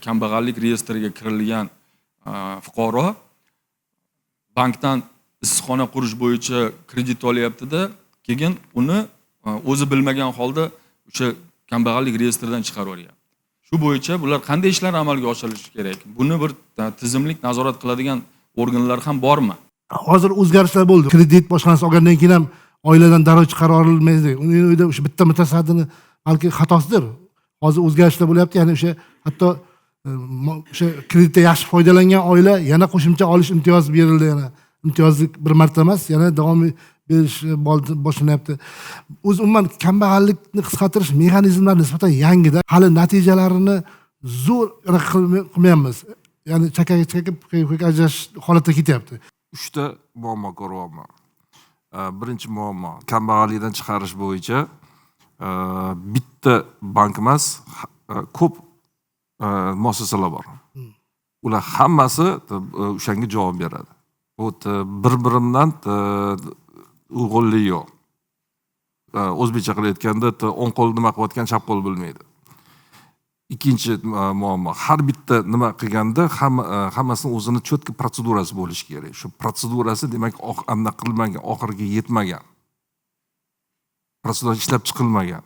Kambag'allik reyestriga kirilgan fuqaro bankdan issiqxona qurish bo'yicha kredit olyaptida, keyin uni o'zi bilmagan holda o'sha kambag'allik reyestridan chiqarib yuboryapti. Shu bo'yicha bular qanday ishlar amalga oshirilishi kerak? Buni bir tizimlik nazorat qiladigan organlar ham bormi? Hozir o'zgarishlar bo'ldi. Kredit, boshqa narsa olgandan keyin ham oiladan darrov chiqarib yuborilmaydi. Uni uyda o'sha bitta mutasaddini balki xatosidir. Hozir o'zgarishlar bo'lyapti, ya'ni o'sha hatto o'sha kreditda yaxshi foydalangan oila yana qo'shimcha olish imtiyozi berildi. Yana imtiyozni bir marta emas, yana davom berish boshlanyapti. O'zi umuman kambag'allikni qisqartirish mexanizmlari nisbatan yangida, hali natijalarini zo'r anaqa qilmayapmiz, ya'ni chakkaga chakka, pukkaga pukka ajrashish holatda ketyapti. Uchta muammo ko'ryapman. Birinchi muammo: kambag'allikdan chiqarish bo'yicha bitta bank emas, ko'p muassasalar bor. Ular hammasi o'shanga javob beradi. Вот bir biridan uyg'unlik yo'q. O'zbekcha qilib aytganda, o'ng qo'l nima qilayotgan, chap qo'l bilmaydi. Ikkinchi muammo: har bitta nima qilganda hammasini o'zini четкий protsedurasi bo'lishi kerak. Shu protsedurasi, demak, anaqa qilmagan, oxiriga yetmagan, protsedura ishlab chiqilmagan.